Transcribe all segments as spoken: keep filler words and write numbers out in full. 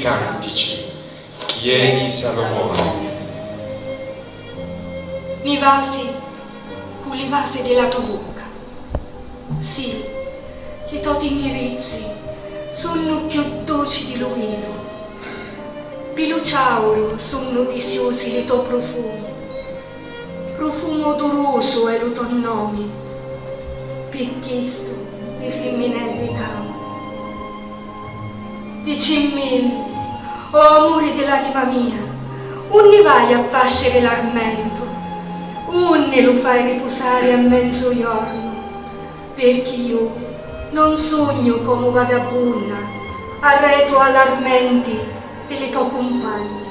Cantici, chi è di Salomone. Mi vasi cu li vasi di la to vucca. Sì, li to tinnirizzi sunnu cchiù duci di lu vinu. Pi lu ciauru sunnu disiusi li to prufumi. Prufumu odurusu è lu to nomi, pi chistu li fimmineddi t'amu. Dicimmi, o amuri di l'anima mia, unni vai a pasciri l'armentu? Unni lu fai ripusari a menzu jornu? Pirchì ju non sugnu comu vagabunna, arretu a l'armenti di li to cumpagni.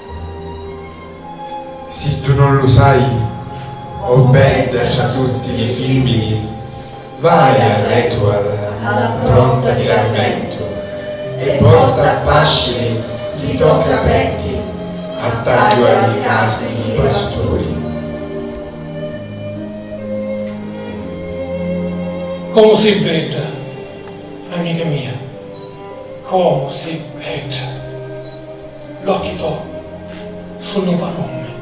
Siddu non lu sai, o bedda tra tutti li fimmini, vai arretu a l'ampronta di l'armentu e porta a pasciri li to capetti a tagghiu a li casi di li pasturi. Comu si bedda, amica mia, comu si bedda! L'occhi to sunnu palummi.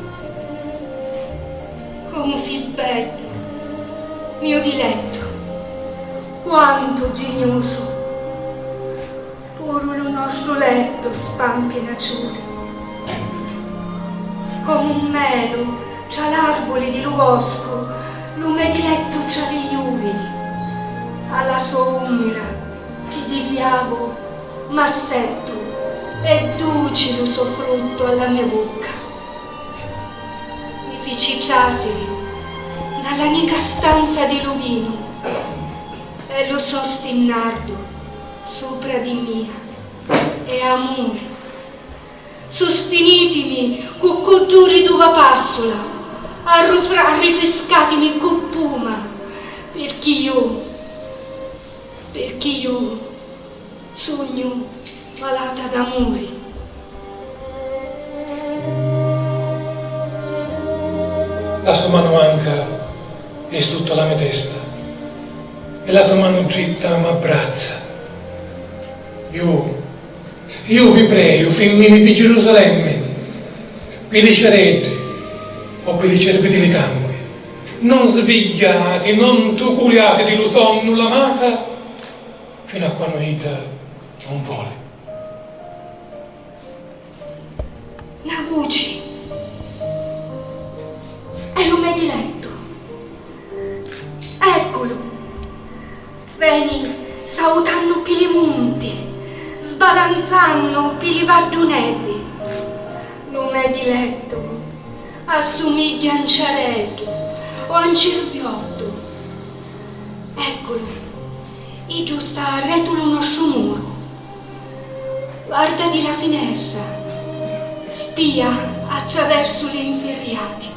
Comu si beddu, miu dilettu, quantu giniusu! Puru lu nostru lettu spampina ciuri. Comu un melu tra l'arbuli di lu voscu, lu me dilettu tra li juvini. A la so ummira chi disiavu, m'assettu, è duci lu so fruttu a la me vucca. Mi fici trasiri nna la nica stanza di lu vinu, e lu so stinnardu supra di mia è amuri. Sustinitimi cu cudduri d'uva passula, arrufra-, arrifriscatimi cu puma, pirchì ju, pirchì ju sugnu malata d'amuri. La so manu manca è sutta la me testa e la so manu dritta m'abbrazza. Ju, ju vi preju, fimmini di Gerusalemmi, pi li cereddi o pi li cervi di li campi, non svigghiati, non tuculiati di lu sonnu l'amata finu a quannu idda non voli. Na vuci. È lu me dilettu. Ecculu. Veni sautannu pi li munti, sbalanzannu pi li vadduneddi. Lu me dilettu assumigghia a 'n ciareddu o a 'n cirvioddu. Ecculu, iddu sta arretu lu nostru muru. Varda di la finestra, spia attraversu li 'nfirriati.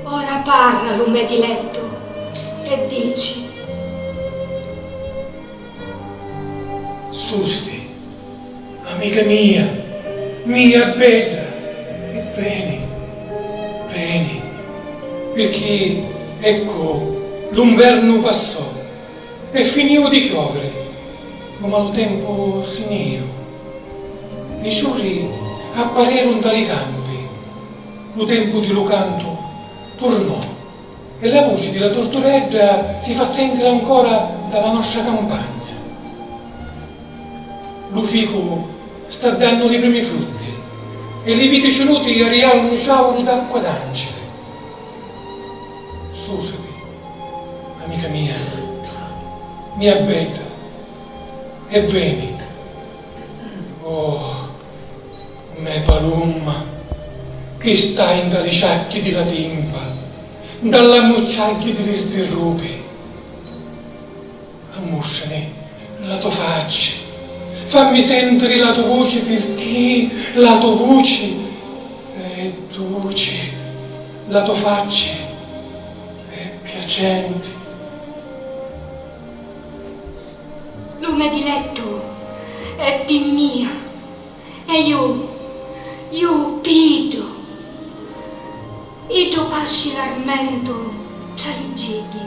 Ora parra lu me dilettu e dici: Susiti, amica mia, mia bedda, e veni, veni, pirchì, eccu, lu 'nvernu passò e finiu di chioviri, lu malu tempu si n'iu. Li ciuri appareru nta li campi, lu tempu di lu cantu turnò e la vuci di la turtuledda si fa sentiri ancora nta la nostra campagna. Lu ficu sta dannu li primi frutti e li viti ciuluti arrialu lu ciauru d'acqua d'ancili. Susiti, amica mia, mia bedda, e veni. Oh, me palumma, chi stai nta li ciacchi di la timpa, nta l'ammucciagghi di li sdirrupi. Ammustrami la to facci, fammi sentiri la to vuci, pirchì la to vuci è duci, la to facci è piacenti. Lu me dilettu è pi mia, e ju, ju pi iddu. Iddu pasci l'armentu tra li gigghi.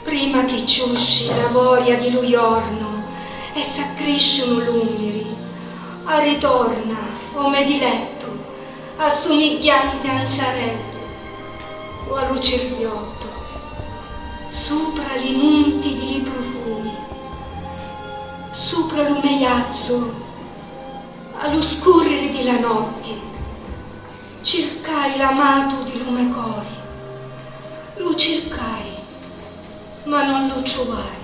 Prima chi ciusci la voria di lu jornu e s'accrisciunu l'ummiri, Arritorna, o me dilettu, assumigghianti a 'n ciarellu o a lu cirviottu, supra li munti di li prufumi, supra lu me jazzu, a lu scurriri di la notti, circai l'amatu di lu me cori, lu circai, ma non lu truvai.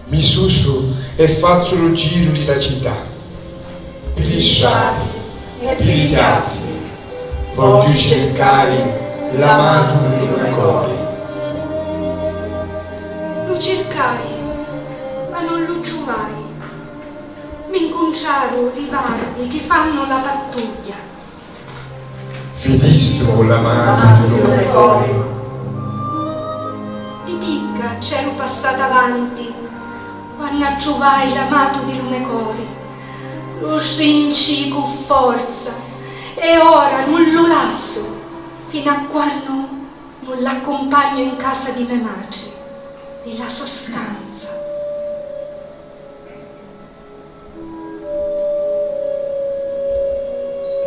Mi susu e fazzu lu giru di la cità, pi li strati e pi li chiazzi, vogghiu circari l'amatu di lu me cori. Lu circai, ma non lu truvai. Mi 'ncuntraru li vardi chi fannu la pattugghia. Vidistu l'amatu di lu me cori? Di picca c'eru passata avanti quannu attruvai l'amatu di lu me cori. Lu strincii cu forza e ora nun lu lassu finu a quannu nun l'accumpagnu in casa di me matri, di la so stanza.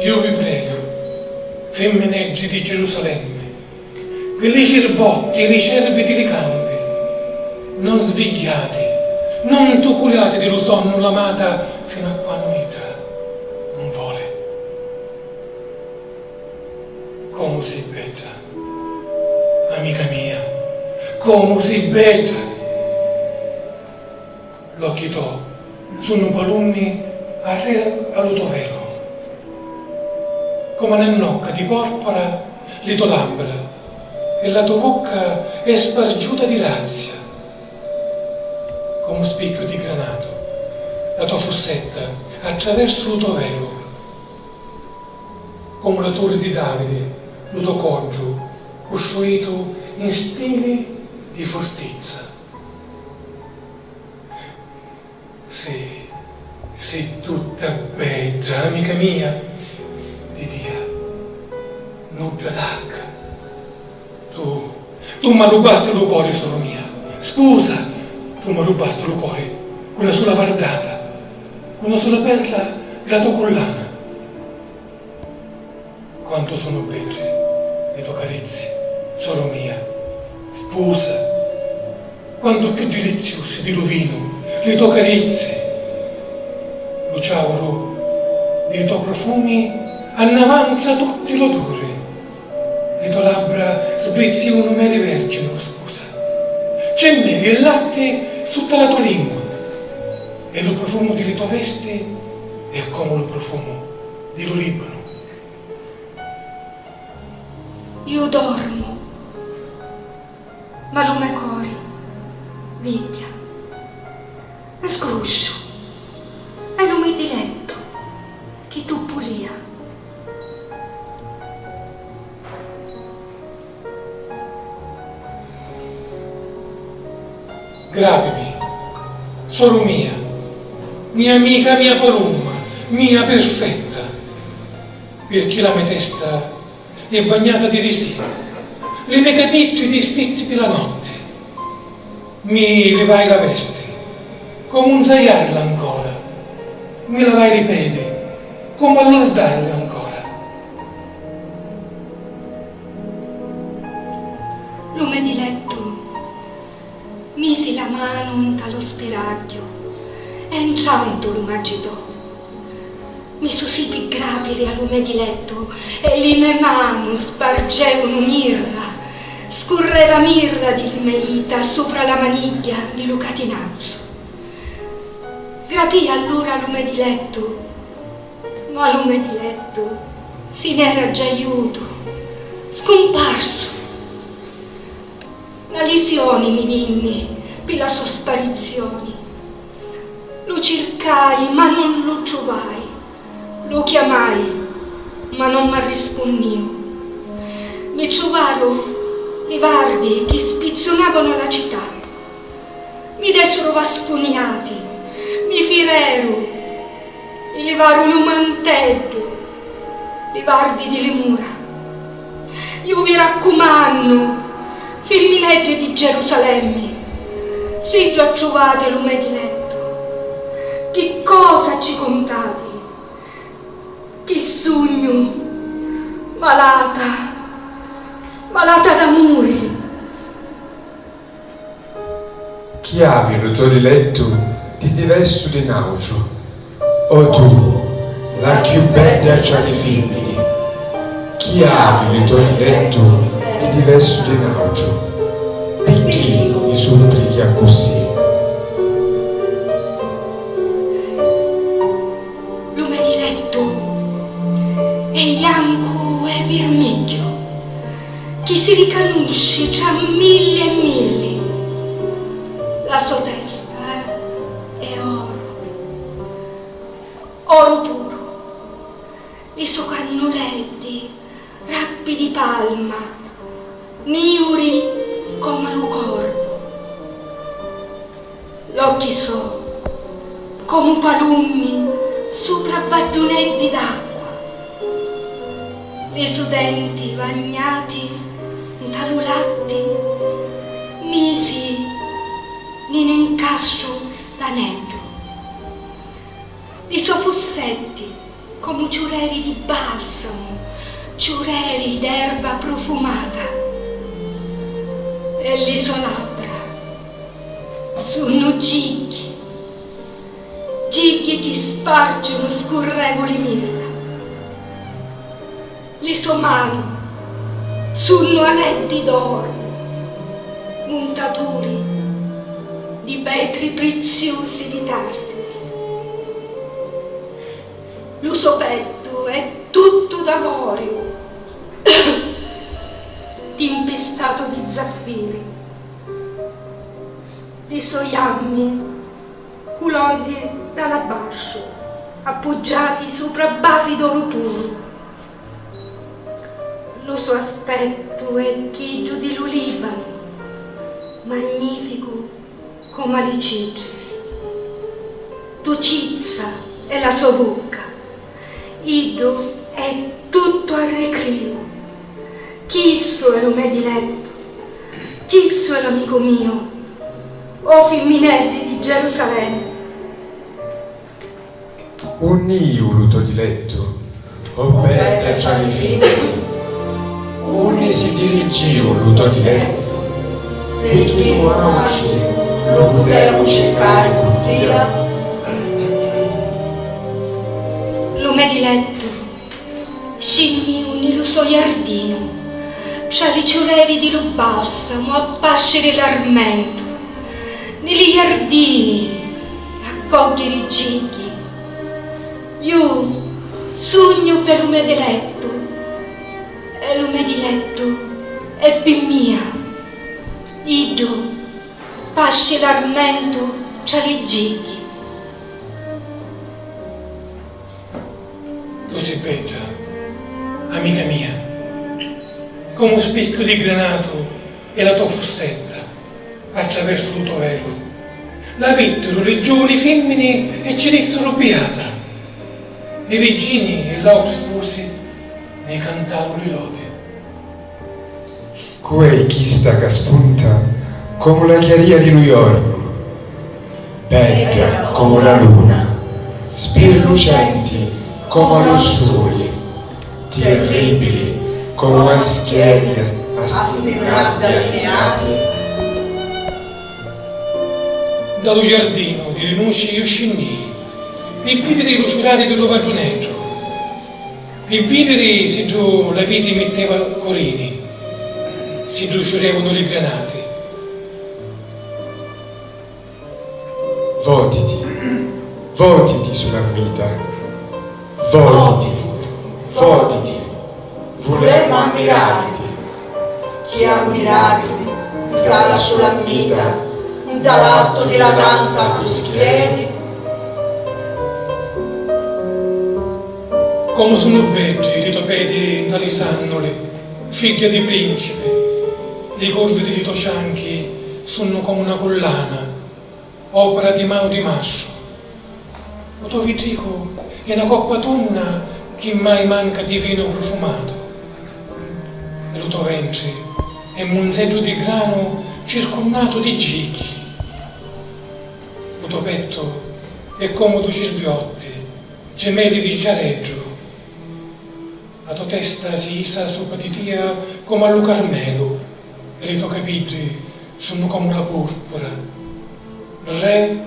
Iu vi preju, fimmineddi di Gerusalemme, pi li cirvotti e li cervi di li campi, non svigghiati, non tuculiati di lu sonnu l'amata finu a quannu idda non voli. Comu si bedda, amica mia, comu si bedda! L'occhi to sunnu palummi arrè a lu to velu, comu na nocca di porpora li to labbra e la to vucca è spargiuta di grazia, comu spicchiu di granatu la to fussetta attraversu lu to velu, comu la turri di Davidi lu to coddu custruitu in stili di furtizza. Si, si tutta bedda, amica mia, di tia, nudda tacca. Tu, tu m'arrubbasti lu cori, soru mia. Spusa, tu m'arrubbasti lu cori cu na sula vardata, cu na sula perla di la to cullana. Quantu sunnu beddi li to carizzi, soru mia, spusa! Quantu cchiù diliziusi di lu vinu li to carizzi! Lu ciauru di li to profumi annavanza tutti l'oduri. Li to labbra sbrizzìunu meli verginu, spusa! C'è meli e latti sutta la to lingua e lu profumu di li to vesti è comu lu profumu di lu Libanu. Iu dormu, ma lu me cori vigghia. Sgrusciu, è lu me dilettu chi tuppulia. Grapimi, soru mia, mia amica, mia palumma, mia pirfetta, pirchì la me testa è vagnata di risì, li me capiddi di stizzi di la notti. Mi livai la vesti, comu 'nzaiarla ancora, mi lavai li pedi, comu allurdarli ancora. Lu me dilettu misi la manu nta lu spiragghiu e ntrantu lu m'agitò. Mi susì pi grapiri a lu me dilettu e li me manu spargevunu mirra, scurreva mirra di li me jita supra la manigghia di lu catinazzu. Grapì allura a lu me dilettu, ma lu me dilettu si n'era già jutu, scumparsu. La lisioni mi vinni pi la so sparizioni. Lu circai ma nun lu truvai, lu chiamai ma non m'arrispunniu. Mi truvaru li vardi chi spizzunavanu la cità. Mi dessuru vaspuniati, mi fireru, mi livaru lu manteddu, li vardi di li mura. Iu vi raccumannu, fimmineddi di Gerusalemmi, siddu attruvati lu me dilettu, Chi cosa ci contati? Chi sugnu? Malata, malata d'amuri. Chi havi lu to dilettu di diversu di n'autru? O tu, la cchiù bedda tra li fimmini, chi havi lu to dilettu di diversu di n'autru? Picchì mi supplichi accussì? Lu me dilettu è jancu e virmigghiu, chi si ricanusci tra milli e milli. La so testa è oru, oru puru. Li so cannuleddi rappi di palma, niuri comu lu corvu. L'occhi so comu palummi supra vadduneddi d'acqua. Li so denti vagnati nta lu latti misi ni n'incastu d'aneddu. Li so fussetti comu ciureri di balsamu, ciureri d'erba prufumata. E li so labbra sunnu gigghi, gigghi chi spargiunu scurrevuli mirra. Li so manu sunnu aneddi d'oru, muntaturi di petri priziusi di Tarsis. Lu so pettu è tuttu d'avoriu, timpistatu di zaffiri. Li so jammi culoddi d'alabbastru, appuggiati supra basi d'oru puru. Lu so aspettu è chiddu di lu Libanu, magnificu comu a li citri. Ducizza è la so vucca, iddu è tuttu arricriu. Chissu è lu me dilettu, chissu è l'amicu miu, o fimmineddi di Gerusalemi. Unni iu lu to dilettu, o bedda tra li fimmini? Unni si dirigìu lu to dilettu? Picchì nuautri lu putemu circari cu tia? Lu me dilettu scinniu ni lu so jardinu, tra li ciureri di lu balsamu a pasciri l'armentu, ni li jardini a cogghiri gigghi. Ju sugnu pe lu me dilettu, e lu me dilettu è pi mia. Iddu pasci l'armentu tra li gigghi. Tu si bedda, amica mia, comu spicchiu di granatu è la to fussetta attraversu lu to velu. La vittiru li giuvuni fimmini e ci dissiru biata. Li riggini e l'autri spusi ni cantaru li lodi. Cu è chista ca spunta comu la chiarìa di lu jornu, bedda comu la luna, spirlucenti comu a lu suli, tirribili comu a schieri astinnaddi allineati? Nta lu jardinu di li nuci iu scinnii pi vidiri lu ciurari di lu vadduneddu. Pi vidiri siddu la viti mitteva corini, siddu ciurevunu li granati. Votiti, votiti, sulammita, votiti, votiti, vulemu ammirariti. Chi ammirariti nta la sulammita, nta l'attu di la danza cu schieri? Comu sunnu beddi li to pedi nta li sannuli, figghia di principi, li curvi di li to cianchi sunnu comu na cullana, opera di manu di mastru. Lu to vitricu è na coppa tunna chi mai manca di vinu prufumatu, e lu to ventri è munzeddu di granu circunnatu di gigghi. Lu to pettu E comu du' cirviotti, gemeli di sgiareddu, la to testa si isa supra di tia comu a lu Carmelu, e li to capiddi sunnu comu la purpura. Re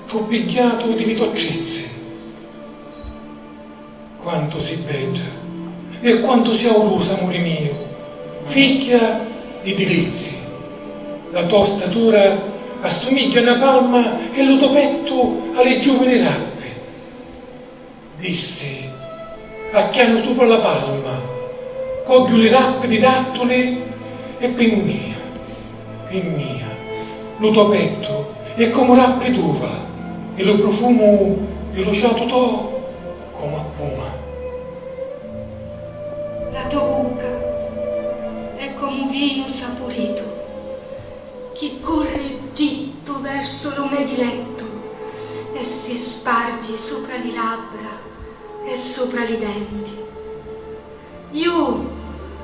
fu pigghiatu di li to trizzi. Quantu si bedda e quantu si aurusa, amuri miu, figghia di dilizzi! La to statura assumigghia a na palma e lu to pettu a li giuvini rappi. Dissi: acchianu supra la palma, cogghiu li rappi di dattuli e pi mia, pi mia, lu to pettu è comu rappi d'uva e lu prufumu di lu ciatu to comu a puma. La to bucca è comu vinu sapuritu chi curri drittu versu lu me dilettu e si spargi supra li labbra e supra li denti. Iu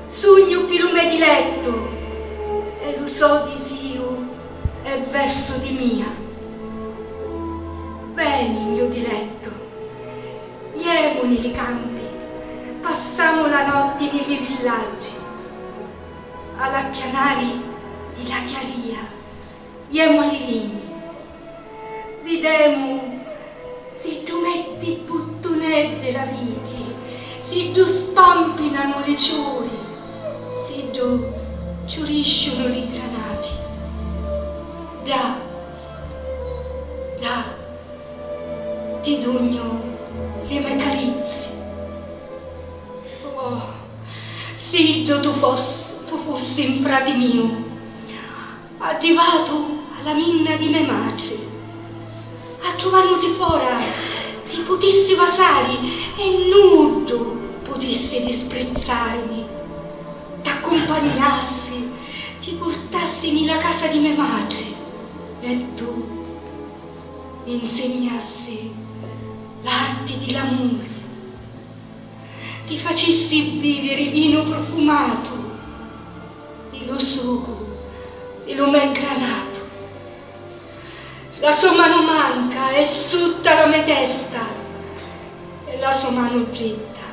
sugnu pi lu me dilettu e lu so disiu è versu di mia. Veni, miu dilettu, jemu ni li campi, passamu la notti ni li villaggi, a l'acchianari di la chiaria, jemu a li vigni, videmu siddu metti buttuneddi la viti, siddu spampinanu li ciuri, siddu ciurisciunu li granati. Dda, dda, ti dugnu li me carizzi. Oh, siddu tu fos-, tu fussi 'n frati miu, addivatu a la minna di me matri, attruvànnuti fora ti putissi vasari e nuddu putissi disprizzàrini. T'accumpagnassi, ti purtassi ni la casa di me matri e tu mi 'nsignassi l'arti di l'amuri. Ti facissi vìviri vinu prufumatu di lu sucu di lu me granatu. La so manu manca è sutta la me testa e la so manu dritta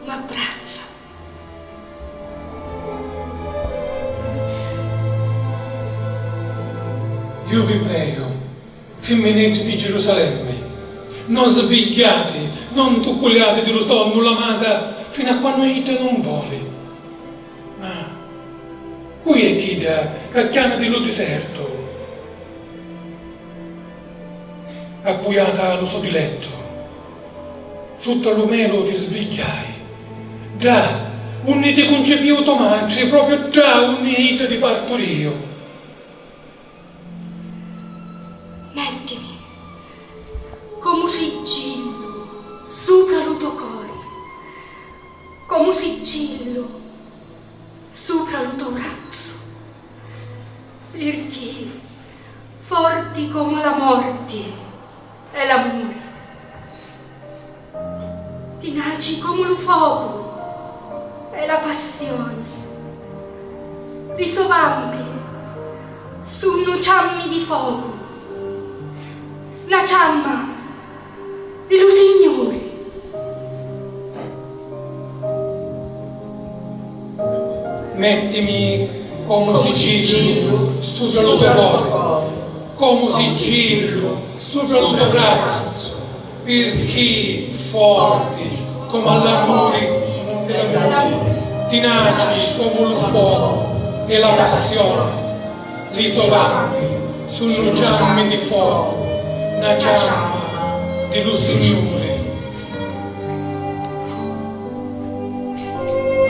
m'abbrazza. Iu vi preju, fimmineddi di Gerusalemmi, non svigghiati, non tucculiati di lu sonnu l'amata finu a quannu idda non voli. Ma cui è chidda ca chiana di lu disertu? Appujata a lu so dilettu, sutta lu melu ti svigghiai, ddà unni ti cuncipìu to matri, propriu ddà unni idda ti parturìu. Mettimi comu siggillu supra lu to cori, comu siggillu supra lu to vrazzu, pirchì forti comu la morti è l'amuri. Tinaci comu lu focu è la passioni. Li so vampi sunnu ciammi di focu, na ciamma di lu Signuri. Mettimi comu siggillu supra lu to cori, comu siggillu supra lu to vrazzu, pirchì forti comu l'amuri e l'amuri, tinaci comu lu focu e la passioni. Li so vampi sunnu ciammi di focu, na ciamma di lu Signuri.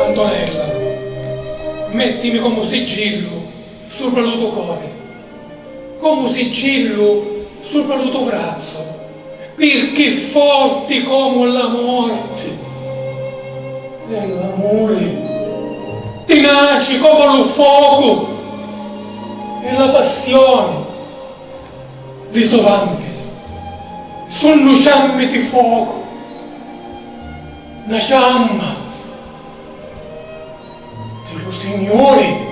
Antonella, mettimi comu siggillu supra lu to cori, comu siggillu supra lu to vrazzu, pirchì forti comu la morti è l'amuri, tinaci comu lu focu è la passioni. Li so vampi sunnu ciammi di focu, na ciamma di lu Signuri.